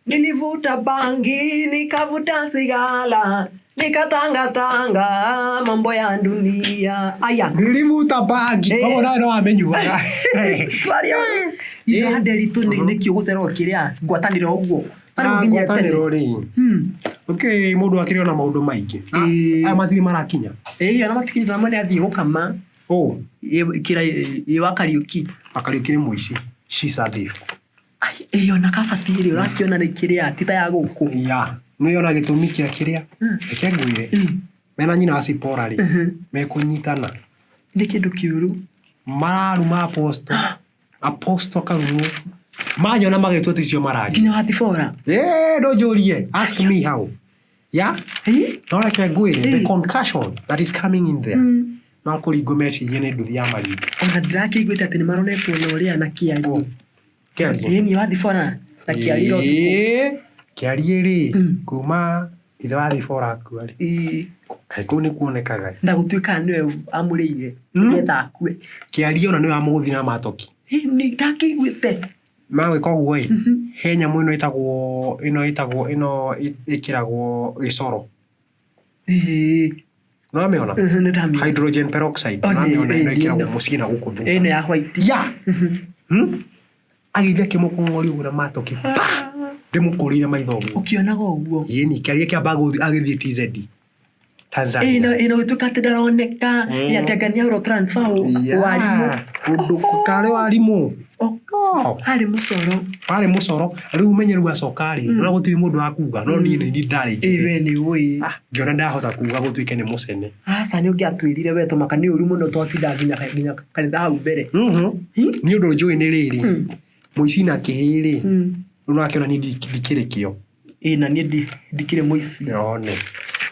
Nilivuta bangi nikavuta sigara nikatangatanga mambo ya dunia. Aya. Nilivuta bangi. Eh. Koguo nawe no wamĩnyuaga. Twaria. Itha Nderitu nĩkĩ ũgũcererwo kĩrĩa ngwatanĩro ũguo. Tarĩ Ah, ũnginyie tene. ngwatanĩro rĩ. Ũkĩ mũndũ akĩrĩ ona maũndũ maingĩ. Ĩĩ. Aya matirĩ marakinya. Ĩĩ ona matikinyĩte na nĩ athiĩ gũkama. Ũ. Kĩra ĩ wa Kariũki. Kariũki nĩ mũici. She's a thief. Ai, ĩĩ ona kabati rĩ ũrakĩona nĩ kĩrĩa ti ta ya gũkũ. Ya. Nĩ ona gĩtũmi kĩa kĩrĩa. Reke ngwĩre. Mena nyina wa Sipora rĩ. Mekũnyitana. Nĩ kĩndũ kĩũru. Mararuma apostle. Apostle karumwo. Manyona magĩtua ticio mararia. Nginya wa Thibora. Eh, ndũnjũrie. Ask me how. Yeah? Ĩ? No reke ngwĩre, the Eh. concussion that is coming in there. No kũringwo meciria nĩ nduthi ya maringo. Ona ndĩrakĩiguĩte atĩ nĩ maronetwo na ũrĩa na kĩario. Kĩarie. Ĩĩ niĩ wa Thibora na kĩario ũtukũ. Ĩĩ, Kĩarie rĩ, kuma ithe wa Thibora akua rĩ, Ĩĩ. kaĩ kũu nĩ kuonekaga. Na gũtuĩka nĩwe amũrĩire nĩgetha akue. Kĩarie ona nĩwe amũgũthire na matoki. Ĩ, nĩ ndakĩiguĩte. Magwĩka ũguo ĩ, he nyamũ ĩno ĩtagwo ĩno ĩtagwo ĩno ĩkĩragwo gĩcoro. Ĩĩ. Nĩwamĩona? Nĩ ndamĩona. Hydrogen peroxide. Oh, Nĩwamĩona ĩno ĩkĩragwo ĩno. mũciĩ na gũkũ thutha. Ĩno ya white. Ya. Agĩthiĩ akĩmũkũng'oria ũguo na matoki. Pa! Ndĩmũkũrĩire maitho ũguo. Ũkĩonaga ũguo. Ĩni, kĩarie kĩamba agĩthiĩ TZ. Tanzania. Ĩno ĩno gũtuĩka atĩ ndaroneka. Ĩ atĩ anga nĩahũrwo transfer warimũ. Ũndũ karĩ warimũ. Oh, Oh, harĩ mũcoro. warĩ mũcoro. Rĩu ũmenye rĩu acoka rĩ, no gũtirĩ mũndũ wa kuga, no niĩ nĩ niĩ ndarĩ Ĩ njũĩ. we nĩ ũĩ. Ngĩona ndahota kuga gũtuĩke nĩ mũcene. Aca nĩ ũngĩatwĩrire we tũmaka nĩ ũru mũno twatinda nginya nginya kanitha hau mbere. Nĩ ũndũ njũĩ nĩ rĩrĩ, mũici na kĩhĩ rĩ, rĩu nĩwakĩona niĩ ndikĩrĩ kĩo. Ĩ na niĩ ndikĩrĩ mũici. One.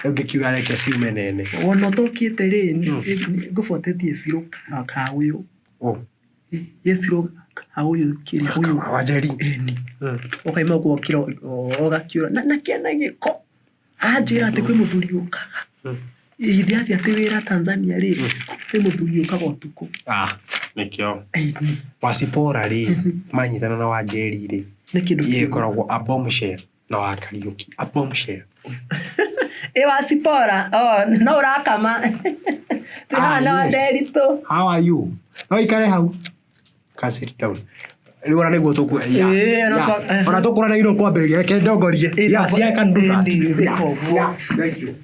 Rĩu ngĩkiuga reke ciume nene. Wona ũtokĩte rĩ, ngũbuatĩtie Ciro ka ũyũ. Ũ. Gĩciro ka ũyũ kĩrĩa ũyũ. Wanjeri. Ĩni. Ũkaima ũguo ũkĩra ũgakiũra na kĩana gĩko. Anjĩra atĩ kwĩ mũthuri ũkaga. Ithe athiĩ atĩ wĩra Tanzania rĩ, kwĩ mũthuri ũkaga ũtukũ. Ah, nĩkĩo. Ĩni. Wasipora rĩ, manyitana na Wanjeri rĩ, Nĩ kĩndũ ĩyo kĩũru. ĩkoragwo a bombshell na wa Kariũki. A bombshell. Ĩ wa Sipora, oh, no ũrakama. Twĩ haha na Ah, wa yes. Nderitu. How are you? No ikare hau. Can sit down. Rĩu ona nĩguo tũkũ yeah, Ĩĩ, ona yeah. Ona tũkũranĩirwo kwambĩrĩria reke ndongorie. Ĩĩ, Yeah, see, I can do that. Ĩĩ, Yeah, ũguo. yeah, thank you.